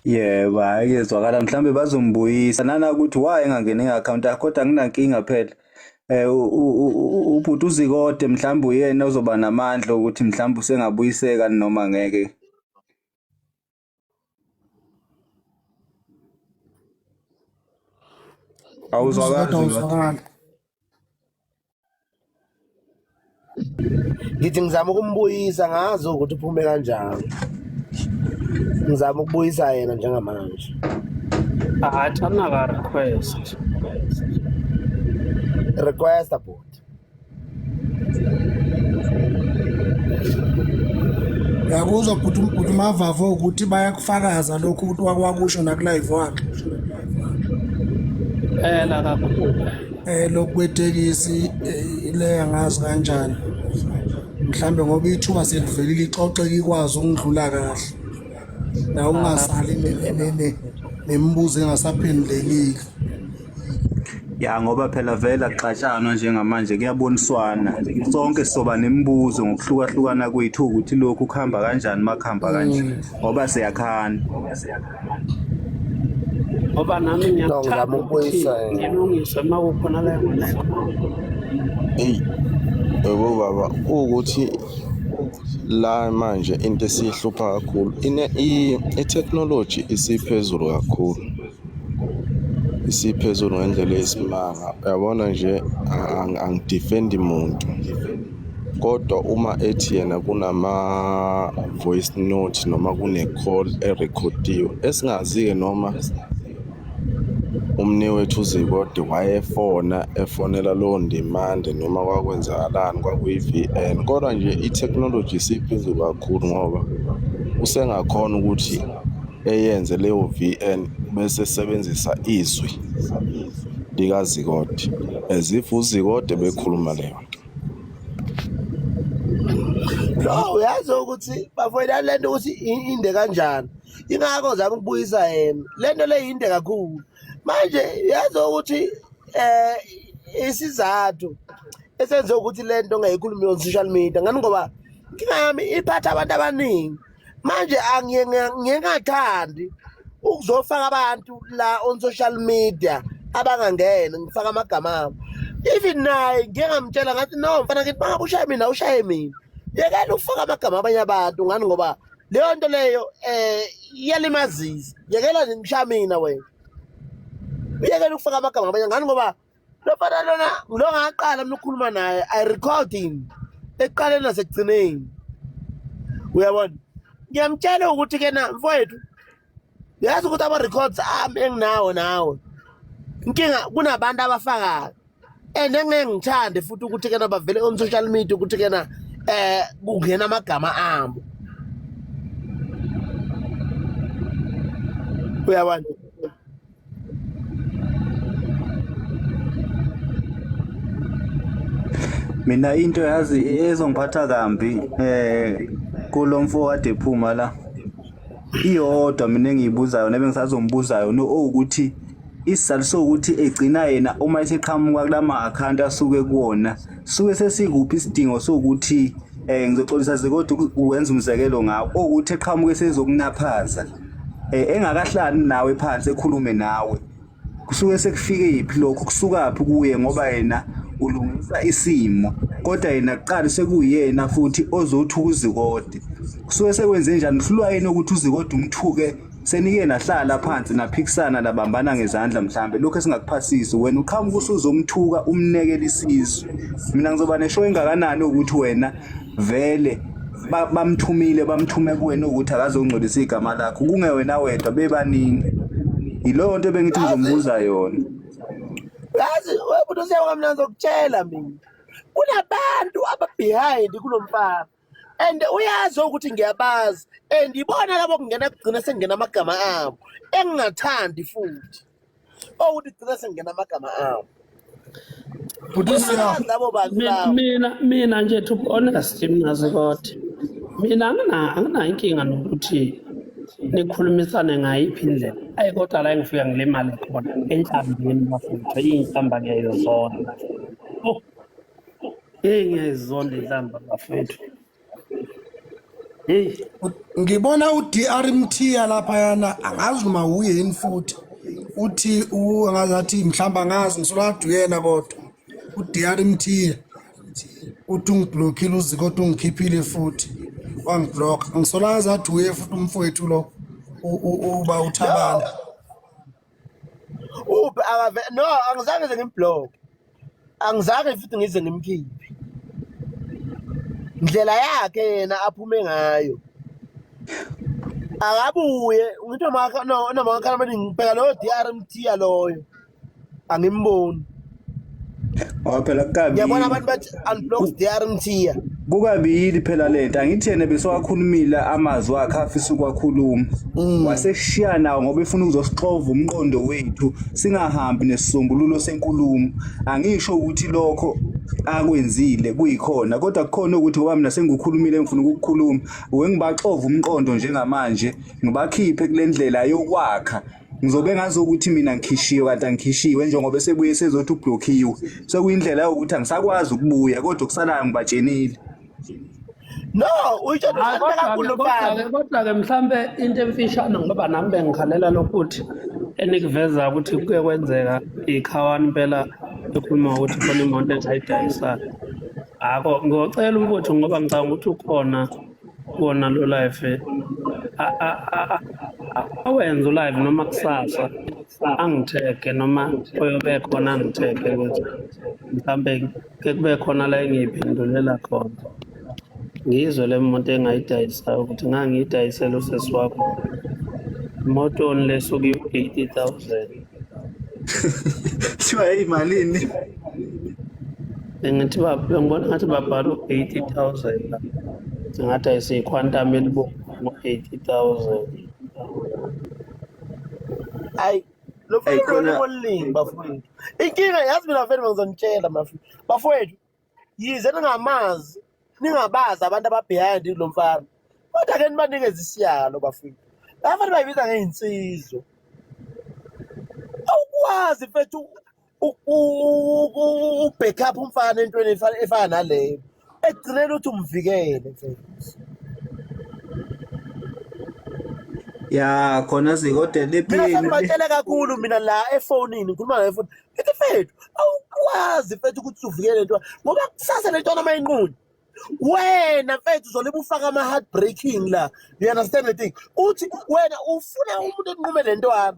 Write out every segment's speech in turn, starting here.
Yebo, hhayi kuyezwakala mhlawumbe bazombuyisa nanakuthi why engangeni nge-akhawunti yakhe kodwa anginankinga phela. Ubhuti uZikode mhlawumbe uyena ozoba namandla ukuthi mhlawumbe usengabuyiseka noma ngeke. Awuzwakali Uzwakade Zikode. awuzwakali. Ngithi ngizama ukumbuyisa ngazi ukuthi uphume kanjani. Ngizama ukubuyisa yena njengamanje. Athi anaka request. Request bhuti. Uyakuzwa bhuti bhuti Mavavo ukuthi bayakufakaza lokhu ukuthi wakwakusho nakulive wakhe. Phela kakhulu. Lokhu kwetekisi le angazi kanjani. Mhlambe ngoba ithuba selivelile ixoxeke ikwazi ukundlula kahle. Na ungasali nemibuzo engasaphendulekile. Ya ngoba phela vele akuxatshanwa njengamanje kuyaboniswana. Sonke sizoba nemibuzo ngokuhlukahlukana kwethu ukuthi lokhu kuhamba kanjani makuhamba kanje ngoba siyakhana. Ngoba nami No, ngiyakuthanda ngizama ukuthi ukubuyisa yena. ngilungise uma kukhona la engonele. Eyi, yebo baba, kuwukuthi la manje into esiyihlupha kakhulu i-technology isiphezulu kakhulu. Isiphezulu ngendlela eyisimanga. Uyabona nje angidefendi muntu. Kodwa uma ethi yena kunama-voice note noma kune-call erekhodiwe esingazi-ke noma umnewethu uZikode wayefona efonela lowo Ndimande noma kwakwenzakalani kwakuyi-V_N. Kodwa nje i-technology isiphezulu kakhulu ngoba usengakhona ukuthi eyenze leyo V_N bese esebenzisa izwi likaZikode as if uZikode bekhuluma leyo nto. No, uyazi ukuthi bafowethu le nto ukuthi inde kanjani. Ingakho ngizama ukubuyisa yena. Le nto le yinde kakhulu. Manje uyazi ukuthi isizathu esenze ukuthi le nto ngayikhulumi on social media ngani ngoba inkinga yami iphatha abantu abaningi. Manje angiye ngingathandi ukuzofaka abantu la on social media abangangena ngifaka amagama abo. Even naye ngike ngamtshela ngathi no mfana ngithi mangabe ushaye mina ushaye mina. Yekela ukufaka amagama abanye abantu ngani ngoba leyo nto leyo iyalimazisa. Yekela nje ngishaya mina wena. Uyekela ukufaka amagama abanye ngani ngoba lo mfana lona lo ngaqala mina ukukhuluma naye I record him ekuqaleni nasekugcineni. Uyabona? Ngiyamtshela ukuthi ke na mfowethu uyazi ukuthi ama records ami enginawo nawe inkinga kunabantu abafakayo and engeke ngithande futhi ukuthi kena bavele on social media ukuthi kena kungena amagama abo. Uyabona? Mina into yazi ezongiphatha kambi kulomfo kade ephuma la iyodwa mina engiyibuzayo nebe ngisazombuza yona owukuthi isizathu sokuthi egcina yena uma eseqhamuka kulama account asuke kuwona suke sesikuphi isidingo sokuthi ngizoxolisa Zikode ukwenza umzekelo ngawo ukuthi eqhamuke sezokunaphaza engakahlali nawe phansi ekhulume nawe kusuke sekufike yiphi lokho kusukaphi kuye ngoba yena ulungisa isimo kodwa yena kuqala sekuyena futhi ozothuka uZikode kusuke sekwenze njani hlulwa yena ukuthi uZikode umthuke senike nahlala phansi naphikisana nabambana ngezandla mhlambe lokho esingakuphasisi wena uqhamuka usuzomthuka umnekela isizwe mina ngizoba neshow engakanani ukuthi wena vele bamthumile bamthume kuwena ukuthi akazongcolisa igama lakho kungewena wedwa bebaningi yileyo nto ebengithi ngizombuza yona. Yazi wena usiyabonga mina ngizokutshela mina kunabantu aba behind kulomfana and uyazi ukuthi ngiyabazi and ibona labo kungena kugcina sengena amagama abo engingathandi futhi ukuthi kugcina sengena amagama abo. Bhuti Uyabazi labo bantu labo. Mina nje to be honest mina Zikode mina anginayo inkinga nokuthi nikhulumisane ngayiphi indlela. Ayi kodwa la engifika ngilimale khona enhlambeni bafowethu iy'nhlamba ngiyayizonda. Oh, hey ngiyayizonda inhlamba bafowethu. Hey, Ngibona uDR Mthiya lapha yana angazi noma uye yini futhi. Uthi angazathi mhlamba angazi ngisolade uyena kodwa. UDR Mthiya uthi ungiblockile uziko kodwa ungikhiphile futhi. Wangiblock. Ngisola azathi uye futhi umfowethu lo uba uthabana. Uphi akave no angizange ngize ngimblock. Angizange futhi ngize ngimkhiphe. Ndlela yakhe yena aphume ngayo. Akabuye ngithi noma no noma ngakhala manje ngibheka loyo DRMT yaloyo. Angimboni. Ngoba phela kukabili. Ngiyabona abantu bathi unblock DRMT. Kukabili phela lento angithi yena besewakhulumile amazwi akhe afisa ukwakhuluma waseshiya nawo ngoba efuna ukuzosixova umqondo wethu singahambi nesisombululo senkulumo. Angisho ukuthi lokho akwenzile kuyikhona, kodwa kukhona ukuthi ngoba mina sengikukhulumile engifuna ukukukhuluma, wengibaxova umqondo njengamanje ngibakhiphe kule ndlela yokwakha. Ngizobe ngazi ukuthi mina ngikhishiwe kanti angikhishiwe, njengoba sebuye sezothi ublockiwe. Sekuyindlela yokuthi angisakwazi ukubuya, kodwa okusalayo ngibatshenile. No, uyitshela Hayi, uhloniphe kakhulu kodwa-ke mfana. kodwa-ke mhlambe into emfishane ngoba nami bengikhalela lokuthi enikuveza ukuthi kuke kwenzeka ikhawani impela ekhuluma ngokuthi khona imoto engayidayisayo. Akho ngiyocela umfowethu ngoba ngicabanga ukuthi ukhona kuwona lo live awenze ulive noma kusasa angithege noma oyobe khona angithege ukuthi mhlambe ke kube khona la engiyiphendulela khona. Ngizwe le moto engayidayisayo ukuthi ngangiyidayisela usesi wakho. Imotoni lesuke i-80,000. Kuthiwa hey malini? Bengithi bengibona ngathi babhala u-80,000 la. Singadayisa iQuantum elibomvu ngo-80,000. Hayi, lo Hey mfana khona lolimi bafowethu. Inkinga yazi mina vele ngizonitshela bafowethu. Bafowethu, yize ningamazi, ningabazi abantu ababehind lo mfana. Kodwa ke nibanikeze isiyalo bafowethu. Laba bantu bayibiza ngey'nsizwa. Awukwazi mfethu ukubhack up umfana entweni efana naleyo. Ekugcineni uthi umvikele mfethu. Ya khona zikodwa Mina lepini sengibatshele kakhulu mina la efonini ngikhuluma la efonini. Ngithi mfethu awukwazi mfethu ukuthi uvikele lento ngoba kusasa le ntwana mayinquni. Wena mfethu uzolibe ufaka ama heartbreaking la. You understand the thing? Uthi wena ufuna umuntu enqume le ntwana.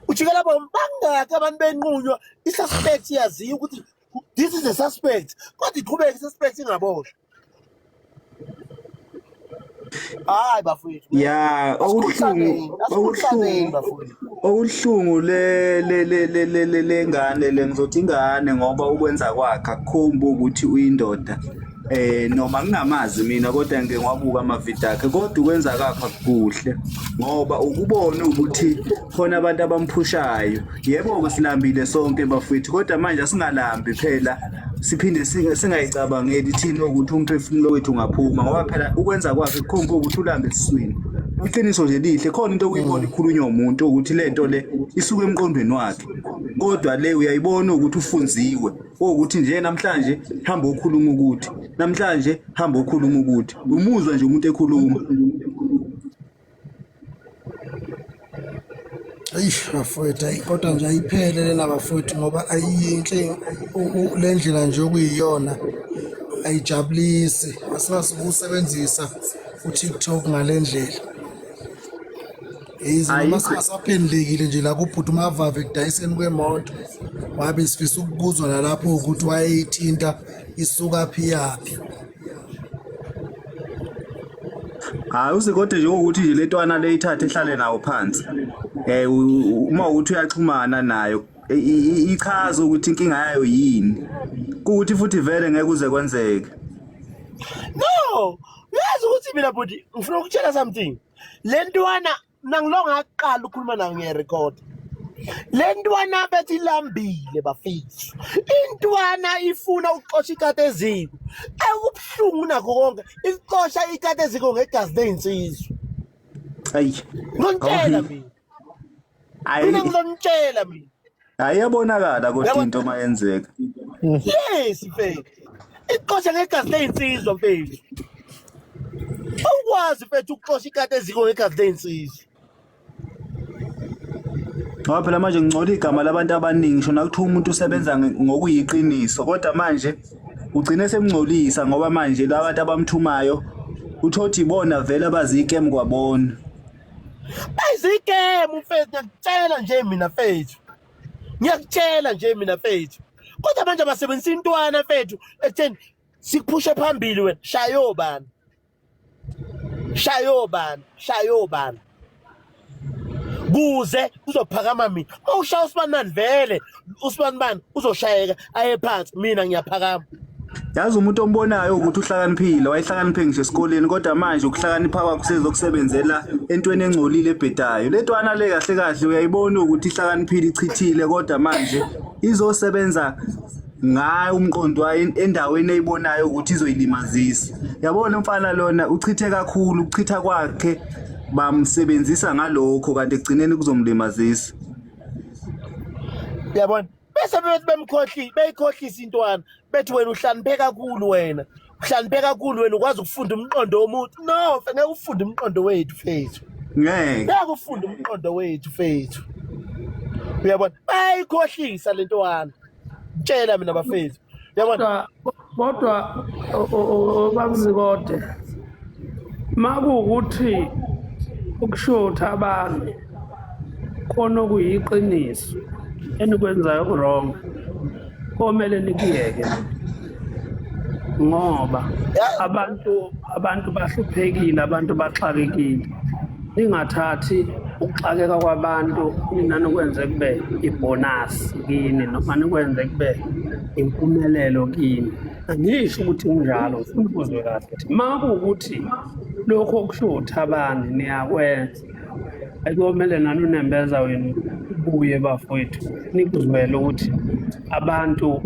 Ujikela bo bangaki abantu benqunywa i-suspect yaziwa ukuthi this is a suspect kodwa iqhubeke i-suspect ingaboshwa. Hayi bafowethu. Ya okuhlungu Asikhulusaneni, asikhulusaneni okuhlungu bafowethu. okuhlungu le le le le le le lengane le ngizothi ingane ngoba ukwenza kwakhe akukhombi ukuthi uyindoda. Noma ngingamazi mina kodwa ngike ngiwabuka amavidiyo akhe, kodwa ukwenza kwakhe akukuhle ngoba ukubona ukuthi khona abantu abamphushayo. Yebo-ke silambile sonke bafowethu, kodwa manje asingalambi phela siphinde singayicabangeli thina ukuthi umphefumulo wethu ungaphuma, ngoba phela ukwenza kwakhe kukhomba ukuthi ulambe esiswini. Iqiniso nje lihle, khona into okuyibona ikhulunywa umuntu ukuthi le nto le isuka emqondweni wakhe, kodwa le uyayibona ukuthi ufunziwe ukuthi nje namhlanje hamba ukhuluma ukuthi namhlanje hamba ukhuluma ukuthi umuzwa nje umuntu ekhuluma. Eish bafowethu ayi kodwa nje ayiphele lena bafowethu ngoba ayiyinhle le ndlela nje okuyiyona ayijabulisi. Asingasukusebenzisa uTikTok ngale ndlela. Yize noma Ayikho singasaphendulekile nje la kubhuti uMavava ekudayiseni kwemoto wabe sifisa ukubuzwa nalapho ukuthi wayeyithinta isuka phi yaphi. Hayi uZikode nje ukuthi nje lentwana le ithathe ihlale nawo phansi. Uma ukuthi uyaxhumana nayo ichaza ukuthi inkinga yayo yini. Kuthi futhi vele ngeke kuze kwenzeke. No, uyazi ukuthi mina bhuti ngifuna ukutshela something. Le ntwana mina ngilo ngaqala ukukhuluma nayo ngiyarecord. Le ntwana bethi ilambile bafethu. Intwana ifuna ukuxosha ikati eziko. Ekubuhlungu nakho konke ixosha ikati eziko ngegazi lezinsizwa. Ayi. Ngizonitshela mina. Mina Ayi ngizonitshela mina. ayiyabonakala kodwa Yabona? into mayenzeka. Yes mfethu. Ixosha ngegazi lezinsizwa mfethu. Awukwazi mfethu ukuxosha ikati eziko ngegazi lezinsizwa. Ngoba phela manje ngingcola igama labantu abaningi ngisho nakuthiwa umuntu usebenza ngokuyiqiniso kodwa manje ugcine semngcolisa ngoba manje labantu abamthumayo uthothi ibona vele abazikem kwabona. Bayizikemu mfethu ngiyakutshela nje mina mfethu. Ngiyakutshela nje mina mfethu. Kodwa manje basebenzisa intwana mfethu ekutheni sikuphushe phambili wena shayo bani. Shayo bani, shayo bani. Kuze kuzophakama mina. Uma ushaya usibanibani vele usibanibani uzoshayeka aye phansi mina ngiyaphakama. Yazi umuntu ombonayo ukuthi uhlakaniphile, wayehlakaniphe ngisho esikoleni kodwa manje ukuhlakanipha kwakhe usezokusebenzela entweni engcolile ebhedayo. Le ntwana le kahle kahle uyayibona ukuthi ihlakaniphile ichithile kodwa manje izosebenza ngayo umqondo wayo endaweni eyibonayo ukuthi izoyilimazisa. Yabona umfana lona uchithe kakhulu, ukuchitha kwakhe bamsebenzisa ngalokho kanti ekugcineni kuzomlimazisa. Uyabona? Bese bethi bemkhohli beyikhohlisa intwana bethi wena uhlakaniphe kakhulu wena uhlakaniphe kakhulu wena ukwazi ukufunda umqondo womuntu no ngeke ufunde umqondo wethu mfethu Ngeke. ngeke ufunde umqondo wethu mfethu uyabona bayayikhohlisa le ntwana tshela mina bafethu uyabona Kodwa kodwa babzikode makuwukuthi ukushutha abantu khona okuyiqiniso enikwenzayo wrong komele nikuyeke ngoba abantu abantu bahluphekile abantu baxakekile ningathathi ukuxakeka kwabantu nina nikwenze kube ibhonasi kini noma nikwenze kube impumelelo kini angisho ukuthi kunjalo ngifuna ukuzwe kahle ukuthi uma kuwukuthi lokhu okushiwo uThabani niyakwenza ayikomele nani unembeza wenu ubuye bafowethu nikuzwele ukuthi abantu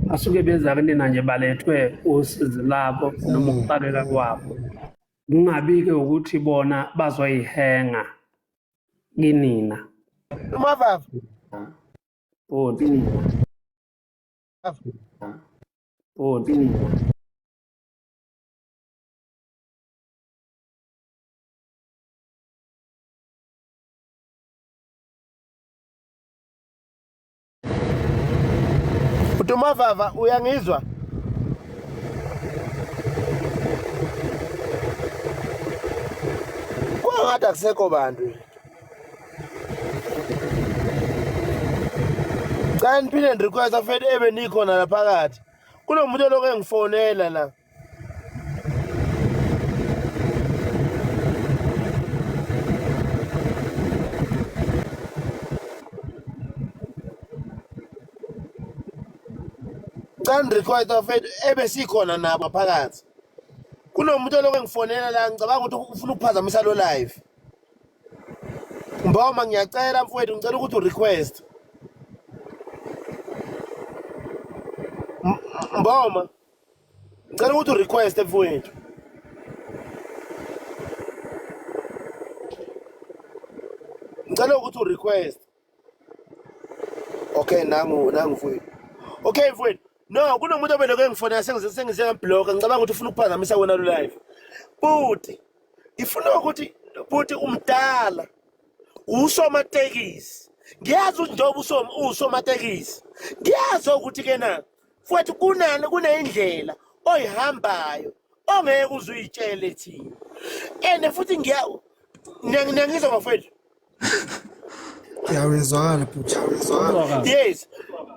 basuke beza kunina nje balethwe usizi labo noma ukuxakeka kwabo kungabi-ke ukuthi bona bazoyihenga kinina umavava bhuti bhuti Bhuti Mavava uyangizwa? Kwangathi akusekho bantu. Cha niphinde request afethu ebe nikhona la phakathi. Kunomuntu olokhu engifonela la. Cha request afethu ebe sikhona nabo phakathi. Kunomuntu olokhu engifonela la ngicabanga ukuthi ufuna ukuphazamisa lo live. Mboma ngiyacela mfowethu ngicela ukuthi urequest. Mboma ngicela ukuthi urequest mfowethu. Ngicela ukuthi urequest. Okay nangu nangu mfowethu. Okay mfowethu. No kunomuntu obelokhu engifonela sengize sengize ngamblock ngicabanga ukuthi ufuna ukuphazamisa wena lo live. Bhuti ngifuna ukuthi bhuti umdala usomatekisi. Ngiyazi ukuthi njengoba usomatekisi. Ngiyazi ukuthi ke na mfowethu kunani kuneyindlela oyihambayo ongeke uze uyitshele thina. And futhi ngiya niyangizwa bafowethu. Yawezwakala bhuti. Yes.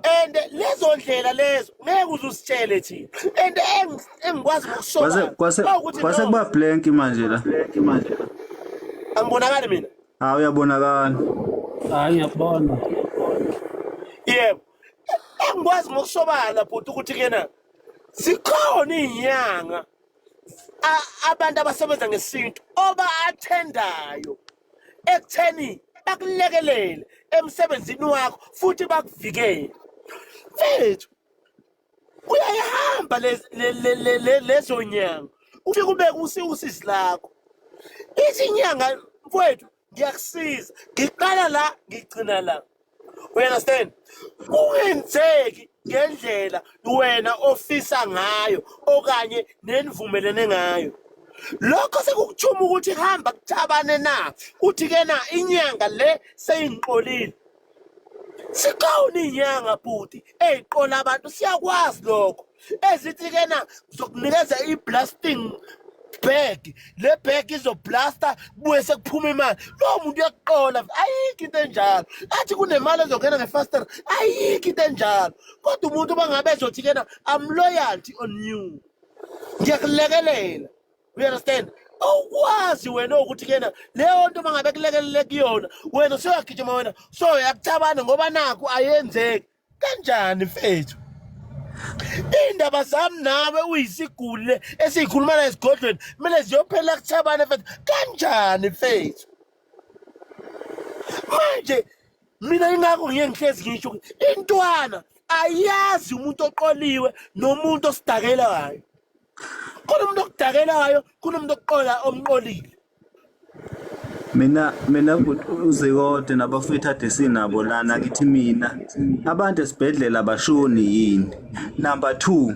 And lezo ndlela lezo ngeke uze usitshele thina. And engikwazi Kwase ngokusobala kwase ukuthi kwase no kuba blank manje la. angibonakali mina. Hawu uyabonakala. Hayi ngiyakubona. Yebo. Engikwazi ngokusobala bhuti ukuthi kena zikhona izinyanga abantu abasebenza ngesintu oba athendayo ekutheni bakulekelele emsebenzini wakho futhi bakuvikele. Mfethu uyayihamba lezo nyanga ufike ubeke usizi lakho. Ithi inyanga mfowethu ngiyakusiza ngiqala la ngigcina la. You understand? Kungenzeki ngendlela wena ofisa ngayo okanye nenivumelene ngayo. Lokho sekukuthuma ukuthi hamba kuthabane na uthi ke na inyanga le seyingiqolile. Sikhona inyanga bhuti eyiqola abantu siyakwazi lokho. Ezithi ke na ngizokunikeza i-blasting bag, le bag izoblasta kubuye sekuphuma imali. Lowo muntu uyakuqola, ayikho into enjalo. Athi kunemali ezongena ngefasitela, ayikho into enjalo. Kodwa umuntu uma ngabe ezothi ke na I'm loyalty on you, ngiyakulekelela, you understand? Awukwazi wena ukuthi kena leyo nto uma ngabe kulekelele kuyona wena usuyagijima wena so yakuthabana ngoba nakhu ayenzeki kanjani mfethu. Iy'ndaba zami nawe uyisiguli le esiyikhuluma la esigodlweni kumele ziyophela kuthabane mfethu. Kanjani mfethu? Manje mina ingakho ngiye ngihlezi ngisho ukuthi intwana ayazi umuntu oqoliwe nomuntu osidakelayo. Khona umuntu okudakelayo, khona umuntu okuqola omqolile. Mina uZikode nabafowethu ade sinabo lana ngithi mina abantu esibhedlela abashoni yini. Number 2,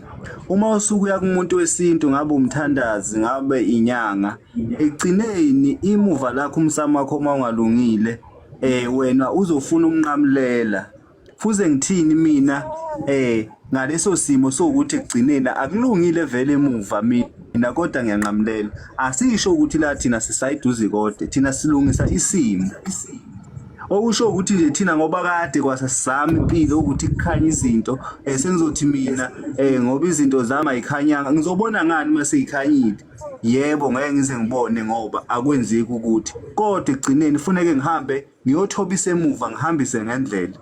uma usuke uya kumuntu wesintu ngabe umthandazi ngabe inyanga, ekugcineni imuva lakho umsamo wakho uma ungalungile wena uzofuna umnqamulela. Fuze ngithini mina ngaleso simo sokuthi ekugcineni akulungile vele emuva mina kodwa ngiyanqamulela. Asisho ukuthi la thina sisayiduze kodwa thina silungisa isimo. Okusho ukuthi nje thina ngoba kade kwasasizama impilo ukuthi kukhanye izinto sengizothi mina ngoba izinto zami ayikhanyanga ngizobona ngani uma seyikhanyile. Yebo ngeke ngize ngibone ngoba akwenzeki ukuthi kodwa ekugcineni funeke ngihambe ngiyothobisa emuva ngihambise ngendlela.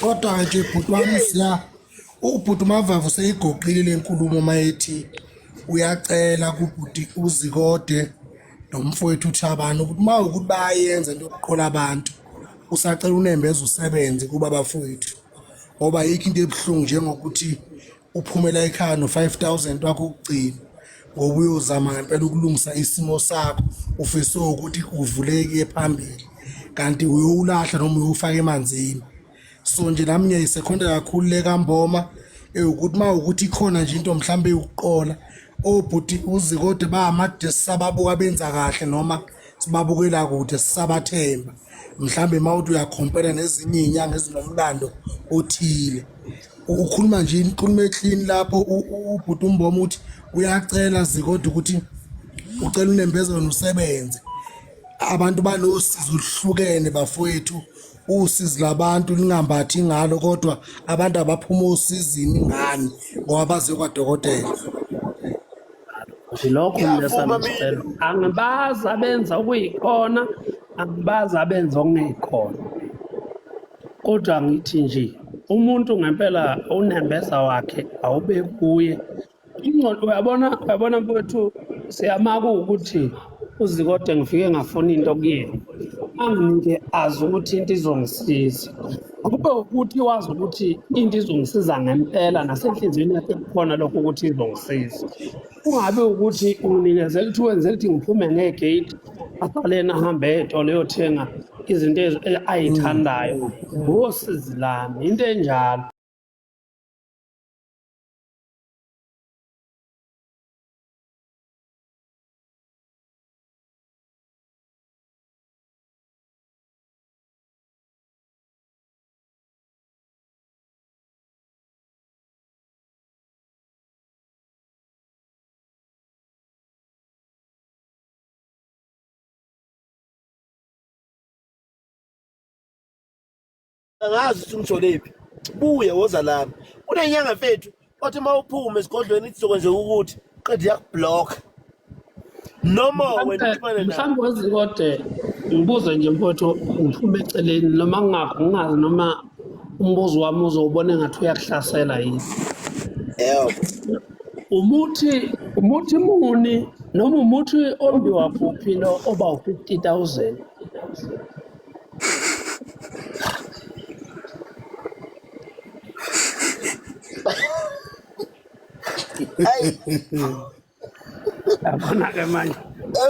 Kodwa nje bhuti wami siya ubhuti uMavavu seyigoqile lenkulumo mayethi uyacela kubhuti uZikode nomfowethu uThabani ukuthi uma ukuthi bayayenza into yokuqola abantu usacela unembeza usebenze kuba bafowethu ngoba ayikho into ebuhlungu njengokuthi uphumela ekhaya no-5000 wakho ukugcina ngoba uyozama ngempela ukulungisa isimo sakho ufise ukuthi kuvuleke phambili kanti uyowulahla noma uyowufaka emanzini. So nje nami ngiyayisekhonta kakhulu le kaMboma ewukuthi uma ukuthi ikhona nje into mhlawumbe yokuqola obhuti uZikode bayamadesi sababuka benza kahle noma sibabukela kude sisabathemba mhlawumbe uma uthi uyakhompela nezinye iy'nyanga ezinomlando othile. Ukhuluma nje inkulumo eclean lapho ubhuti uMboma uthi uyacela Zikode ukuthi ucela unembeza wena usebenze. Abantu banosizi oluhlukene bafowethu, usizi labantu lingambathi ngalo kodwa abantu abaphuma osizini ngani ngoba baze kwadokotela. Lokho mina Ngiyavuma sami mina. isicelo angibazi abenza okuyikhona, angibazi abenza okungeyikhona, kodwa ngithi nje umuntu ngempela unembeza wakhe awube kuye ingqondo. Uyabona mfowethu, siyamaka ukuthi uZikode ngifike ngafuna into kuyena anginike azi ukuthi into izongisiza, kube ukuthi wazi ukuthi into izongisiza ngempela nasenhliziyweni yakhe kukhona lokho ukuthi izongisiza. Kungabe ukuthi unginikezela ukuthi wenzela ukuthi ngiphume ngegate asalena ahambe ey'tolo eyothenga izinto ayithandayo ngosizi lami, into enjalo. Angazi ukuthi ungitholephi. Buya woza lana. Kunenyanga mfethu othi uma uphuma esigodlweni ithi zokwenzeka ukuthi qeda iyakublock. Noma wena uxhumane naye. Mhlawumbe weZikode ngibuze nje mfowethu, ngiphume eceleni noma ngingakho ngingazi noma umbuzo wami uzowubona engathi uyakuhlasela yini. Yebo. Umuthi muni noma umuthi ombiwa kuphi lo oba u-50,000? Ayi. Yabona-ke manje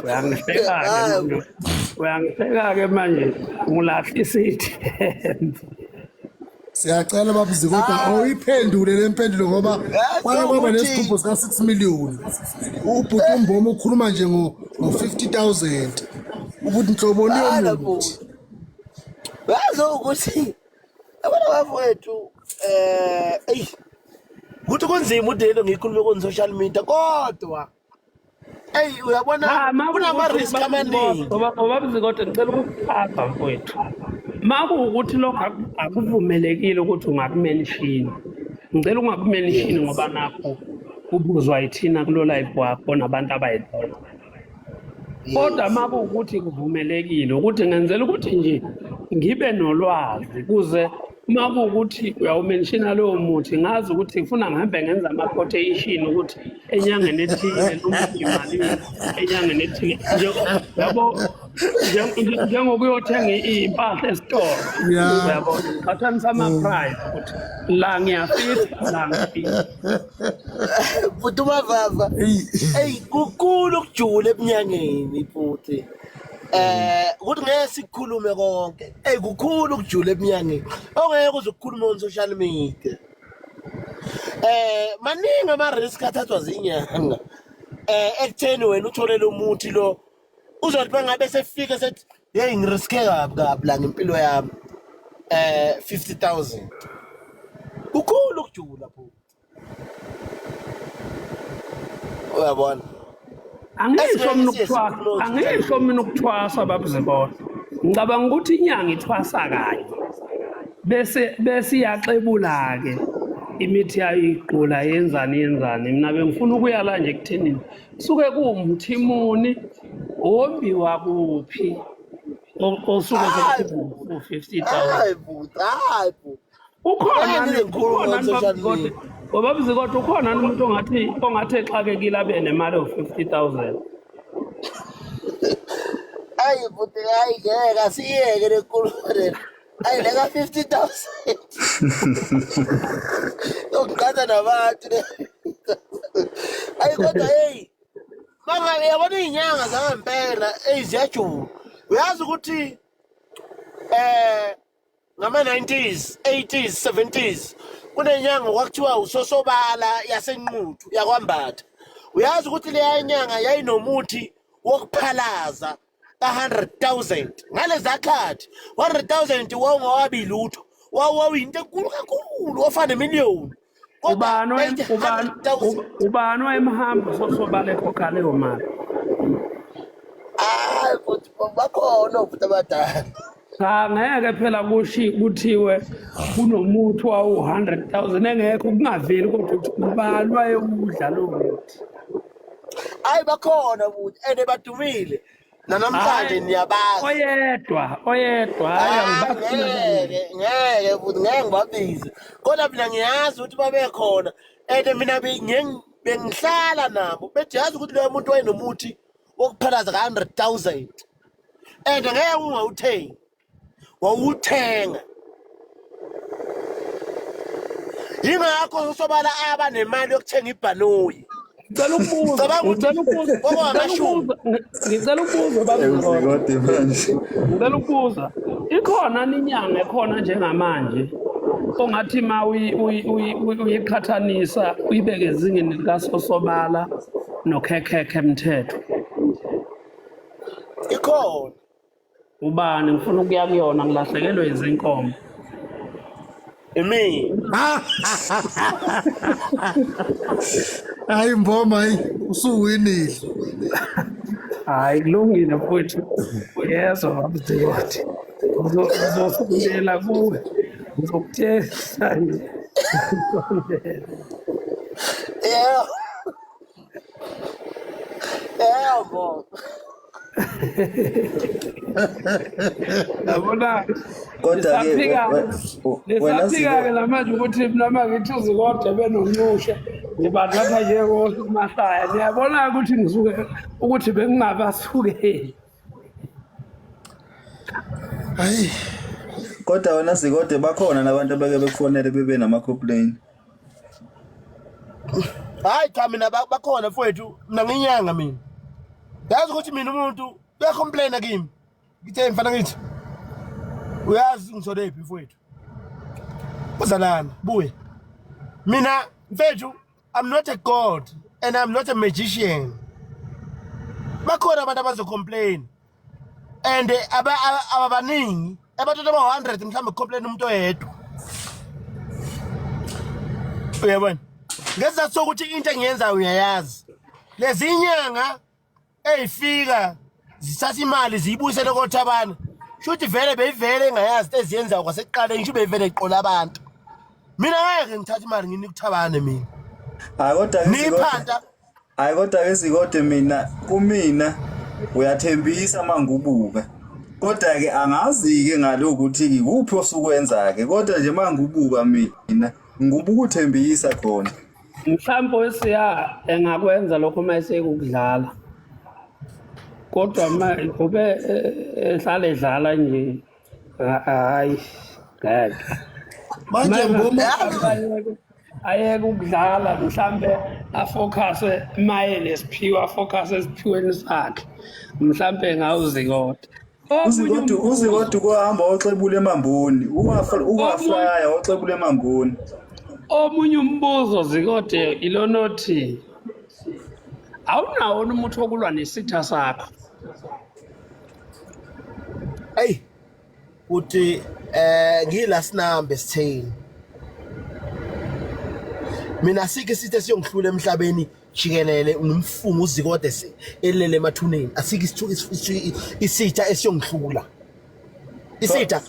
uyangihleka-ke manje, uyangihleka-ke manje, ngilahlisa ithemba. Siyacela babuzi kodwa Ah. awuyiphendule le mpendulo ngoba Yazi kwake kwaba ukuthi- nesigubhu sika-6 million. Ubhuti uMbomo ukhuluma nje ngo-50,000 ukuthi nhloboni Hala yomuthi. bhuti. Yazi ukuthi abantu bafowethu eyi ukuthi kunzima udelo ngikhulume ku social media kodwa eyi uyabona Cha, ma kunama kuwukuthi risk amaningi. Ubaba Zikode ngicela ukukuchaza mfowethu. Ma kuwukuthi lokho akuvumelekile ukuthi ungakumenshini. Ngicela ungakumenshini ngoba nakho kubuzwa yithina kulo live wakho nabantu abayibona. Kodwa uma kuwukuthi kuvumelekile ukuthi ngenzela ukuthi nje ngibe nolwazi kuze uma kuwukuthi uyawumenshina lowo muthi ngazi ukuthi ngifuna ngihambe ngenza ama-quotation ukuthi enyangeni ethile lo muthi imalini enyangeni ethile nje yabo njengokuyothenga iy'mpahla esitolo uyabo qhathanisa ama-price ukuthi la ngiyafitha la ngifitha. Bhuti uMavava, eyi kukhulu ukujula ebunyangeni bhuti. Ukuthi ngeke sikukhulume konke. Eyi kukhulu ukujula ebunyangeni. Ongeke uze ukukhulume on social media. Maningi ama risk athathwa zinyanga. Ekutheni wena uthole lo muthi lo uzothi bangabe sefika sethi hey ngiriske kabi kabi la ngempilo yami. 50,000. Kukhulu ukujula bhuti. Uyabona? Angisho mina ukuthwasa, angisho mina ukuthwasa babuzibona. Ngicabanga ukuthi inyanga ithwasa kanye. Bese bese iyaxebula ke imithi yayo iqula yenzani yenzani. Mina bengifuna ukuya la nje ekuthenini. Suke kuwumuthi muni wombiwa kuphi osuke Hayi sekuwu-50,000. Hayi bhuti, hayi bhuti. Ukhona Ngeke ngize ngikhulume ukhona on social Babuzikode media. ngoBabuzikode ukhona umuntu ongathi exakekile abe nemali ewu-50,000. Ayi bhuti, hayi ngeke asiyeke le nkulumo le. Ayi le ka-50,000. Yokuqhatha nabantu le. Ayi kodwa hey, mangabe yabona iy'nyanga zangempela eyi ziyajula. Uyazi ukuthi ngama-90s, 80s, 70s kunenyanga kwakuthiwa uSosobala yaseNquthu yakwaMbatha. Uyazi ukuthi leya nyanga yayinomuthi wokuphalaza ka-100,000 ngaleza khathi 100,000 wawungawabi lutho, wawuyinto enkulu kakhulu ofana nemiliyoni. Kodwa Ubani bayithi 100,000. Ubani wayemhamba uSosobala ekhokha leyo mali? Hayi futhi bakhona ofuthi abadala. Cha ngeke phela kuthiwe kunomuthi wawu-100,000 engekho kungaveli kodwa ukuthi ubani wayewudla lowo muthi. Hayi bakhona futhi and badumile. Nanamhlanje Hayi niyabazi. oyedwa oyedwa hayi angibafuni Ngeke ngeke futhi ngeke ngibabize. Kodwa mina ngiyazi ukuthi babekhona and mina bengihlala nabo bethi yazi ukuthi loyo muntu wayenomuthi wokuphalaza ka-100,000 and ngeke ungawuthengi, wawuthenga. Yingakho uSobala aba nemali yokuthenga ibhanoyi. Ngicela ukubuza, Ngicabanga ukuthi ngicela ukubuza, kwakungamashumi. ngicela ukubuza Babuzikode. Uzikode manje. Ngicela ukubuza, ikhona inyanga ekhona njengamanje ongathi ma uyiqhathanisa uyibeke ezingeni likaSosobala noKhekhekhe Mthetho? Ikhona. Ubani? Ngifuna ukuya kuyona ngilahlekelwe izinkomo. Imina. Hayi Mboma, hayi usuwinile. Hayi kulungile mfowethu. Uyezwa Babuzikode. Ngizosondela kuwe. Ngizokutshela nje. Yebo. Yebo. Yabona Kodwa ke lisaphika wena lisaphika ke Ziko namanje ukuthi mina ngithi uZikode benoncushe ngibathatha njengomahlaya. Niyabona ukuthi ngisuke ukuthi bengingabasukeli. Hayi kodwa wena Zikode bakhona nabantu abake bekufonele bebe nama complaint. Hayi cha mina bakhona mfowethu, mina nginyanga mina. Yazi ukuthi mina umuntu uyacomplaina kimi. Ngithe mfana ngithi uyazi ngisolephi mfowethu. Uzalana buya. Mina mfethu, I'm not a god and I'm not a magician. Bakhona abantu abazo-complain and ababaningi, abantu aba-100 mhlawumbe complain umuntu oyedwa, uyabona, ngesizathu sokuthi into engiyenzayo uyayazi. Lezi nyanga ey'fika zithatha imali ziyibuyisele koThabane, shuthi vele beyivele engayazi into eziyenzayo kwasekuqaleni, sho beyivele iqola abantu. Mina ngeke ngithathe imali nginike uThabane mina. Hayi kodwa ke Niyiphanta. Hayi kodwa ke Zikode, mina kumina uyathembisa mangubuka. Kodwa ke angazi ke ngalokuthi ikuphi osukwenza ke, kodwa nje mangubuka mina ngubuka ukuthembisa khona. Mhlawumbe wesiya engakwenza lokho uma esekukudlala, kodwa ma ube ehlala edlala nje, hhayi ngeke. Manje mboma. Ayeke ukudlala, mhlambe afocuse maye nesiphiwo, afocuse esiphiweni sakhe, mhlambe ngawuZikode. UZikode, uZikode kuhamba oxebula emamboni, ungaflya oxebula emamboni. Omunye umbuzo, Zikode, ilonothi awunawo umuthi wokulwa nesitha sakho? Eyi uthi ngila sinambe sitheni mina, sikho isitha esiyongihlula emhlabeni jikelele. Ngimfunga uZikode elele emathuneni, asikho isitha esiyongihlula, isitha.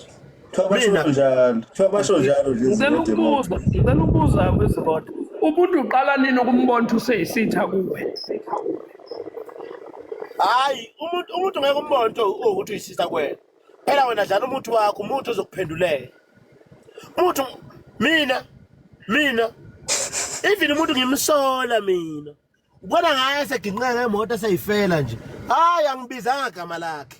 Kuthiwa basho njalo, kuthiwa basho njalo nje. Ngicela Zikode. ukubuza, ngicela ukubuza kwiZikode, umuntu uqala nini ukumbona ukuthi useyisitha kuwe? Hayi, umuntu ngeke umbone ukuthi uyisitha kuwena. Phela wena dlala umuthi wakho, umuthi ozokuphendulela umuthi. Mina even umuntu ngimsola mina, ubona ngaye seginqeka ngemoto, seyifela nje. Hayi, angibizanga gama lakhe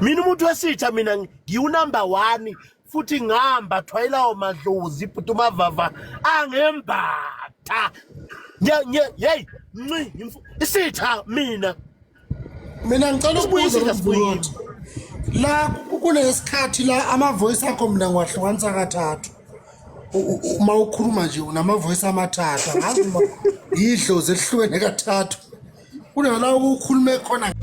mina umuntu wesitha. Mina ngiwu-number one futhi ngihamba thwayilawo madlozi ibhutumavava angembatha. Yeyi nci isitha mina. Mina ngicela Sibuye ukubuza isitha, sibuye. kuZikode la kulesikhathi la, ama-voice akho mina ngiwahlukanisa kathathu. Uma ukhuluma nje unama-voice amathathu, angazi noma yidlozi elihlukene kathathu kunala ukhulume khona.